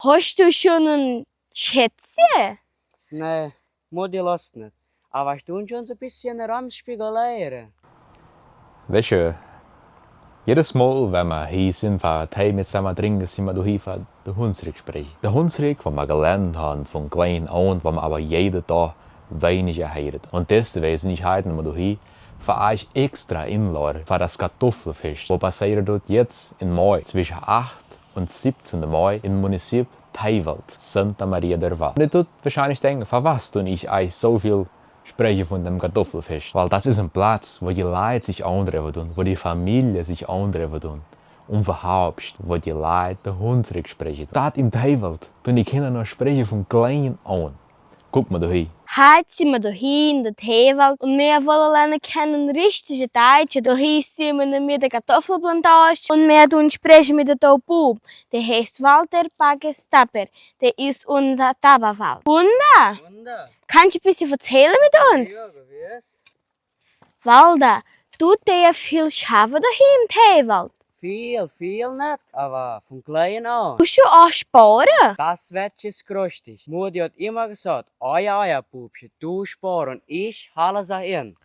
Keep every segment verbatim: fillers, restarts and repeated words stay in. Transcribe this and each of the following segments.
Hast du schon ein Schätzchen? Nee, Mutti losst net. Awwer ich dun schon so e bissje rumspekuliere. Weescht, jedes Mol, wenn mer hie sin, fa Tee mitsamme drinke, sin mer doch hie, fa de Hunsrück spreche. De Hunsrück, wo mer gelernt han vun kjlien aun, wo mer awwer jede Dag weiniger heeret. Un deswäge sin ich heit nochmol hie, fa eich extra inlade, fa das Kartuffelfescht, wo passeet dort jetzt em Mai, zwische acht un siebzehnte Mai em Munizip Theiwald, Santa Maria de Vall. Un ehr dot woarschienlich denke, fa waut dun ich eich so väl spreche vun dem Kartuffelfescht? Wiel das es een Plaz, wo de Leit sich aunträffe dun, wo de Famielje sich aunträffe dun. Un äwahaupt, wo de Leit de Hunsrück spreche dun. Dot em Theiwald, dun de Kinja noch spreche vun kjlien aun. Kjikj mol doa hie. Heit sin mer doa hie en de Theiwald un mer wolle lerne kjenne richtije Deitsche. Doa hie sin mer en de Kartoffelplantage un mer dun spreche met de Bub. Dee heet Walter Pages Tapper. Dee es unse Taba-Wal. Wunda? Wunda. Kanst du e bissje verzälle met ons? Jo, gewiss. Walter, deit ehr väl schaffe doa hie em Theiwald? Väl, väl net, awwer vun kjlien aun. Dust du uk spore? Das weescht es großzügig. Mutti hot immer jesacht, oja, oja, Bubsche, du spore un ich halle se en.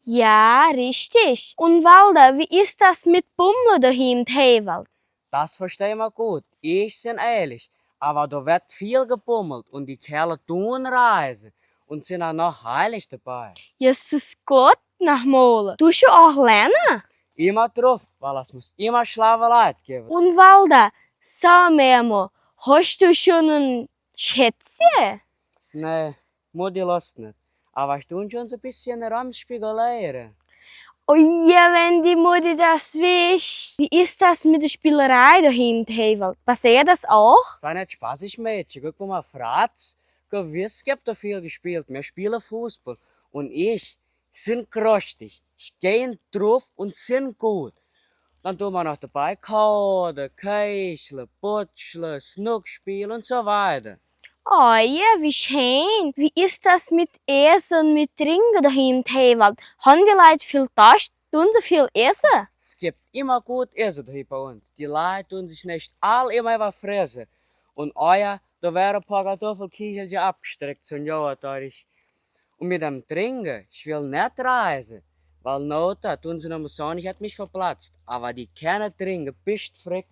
Jo, richtig. Un Walter, wie es das met Bummle doa hie em Theiwald? Das versteh mer god. Ich sin ehrlich, awwer doa woat väl jebummelt un de Kjäle dun reise un sin uk noch heilig dobei. Jesus Gott, nochmol. Dust du uk lerne? Immer drop, wiel et mott immer schlaue Leit jäwe. Un Walter, sag mer mol, hast du schon ein Schätzchen? Nee, Mutti losst net. Awwer ich dun schon so e bissje rumspekuliere. Oje, wenn de Mutti das wüsst. Wie es das met de Spielerei doa hie em Theiwald? Passeet das uk? Sei net spaßig, Mädche. Kjikj mol, Fratz. Gewiss jeft doa väl jespielt. Mer spiele Fußball. Un ich sin großzügig. Ich geh drop un sin god. Dun dun mer noch dobei Kode, Kegele, Botschle, Snook spiele un so wieda. Oje, wie scheen. Wie es das met Esse un met Drinke doa hie em Theiwald? Han de Leit väl Dost? Dun se väl esse? Et jeft immer god Esse doa hie bei uns. De Leit dun sich nich all immer äwafresse. Un oja, doa wore e poa Kartuffelkichelche avjestreckt, so'n Joa trigj. Un met däm Drinke, ich well net reise, wiel nohte dun se noch mol sage, ich hab mich verplatzt. Awwer de kjenne Drinke, bist frick.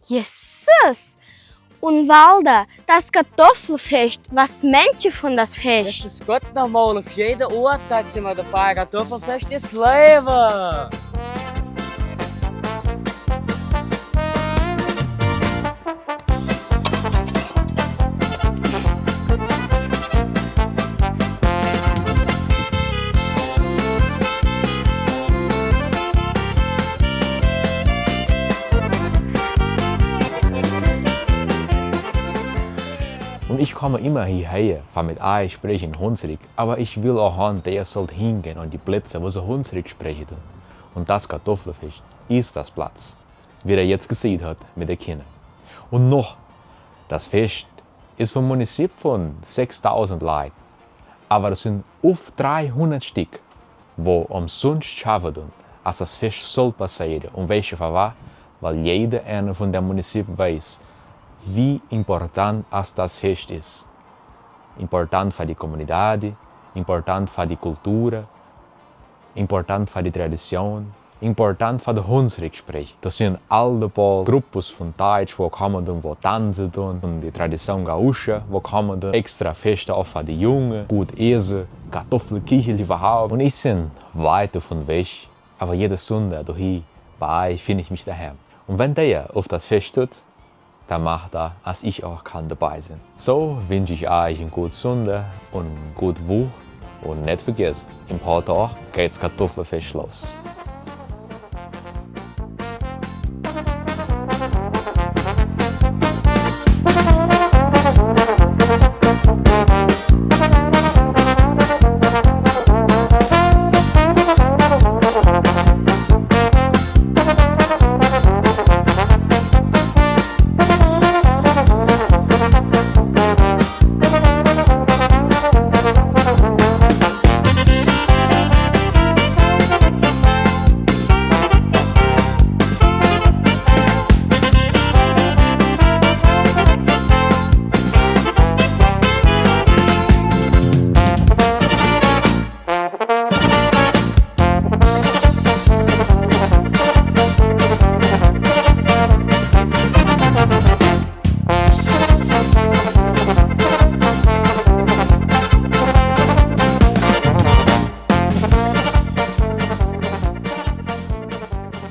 Jesus! Un Walter, das Kartuffelfescht, waut meent ehr vun das Fescht? Jesus Gott, nochmol, uf jede Uhrzeit sin mer dobei, Kartuffelfescht es Läwe! Un ich kumme immer hieher, fa met eich spreche en Hunsrück, awwer ich well uk han, ehr sullt hiegahn aun de Plätze, wua se Hunsrück spreche dun. Un das Kartuffelfescht es das Platz, wie ehr jetzt jeseene hat met de Kjinja. Un noch, das Fescht es vum Munizip vun sechstausend Leit, awwer et sin uf dreihundat Sticke, wua omsunscht schaffe dun, aus das Fescht saul passeere. Un weescht fa waut? Wiel jede eena vun däm Munizip weiß, wie important aus das Fescht es. Important fa de Kommunität, important fa de Kultur, important fa de Tradition, important fa de Hunsrück spreche. Doa sin aul e poa Gruppes vun Deitsche, wua kumme dun, wua danze dun, vun de Tradition Gaucha, wua kumme dun, extra Feschte uk fa de Junge, god Esse, Kartuffelkichelche äwahaupt. Un ich sin wiet doavun wajch, awwer jede Sindach doa hie bei finj ich mich doheim. Un wann ehr uf das Fescht dot, dan macht ehr, aus ich uk kunn dobei sien. So wensch ich eich en goode Sindach un en goode Woch un net vejäte, en poa Doag jeit Kartuffelfescht loss.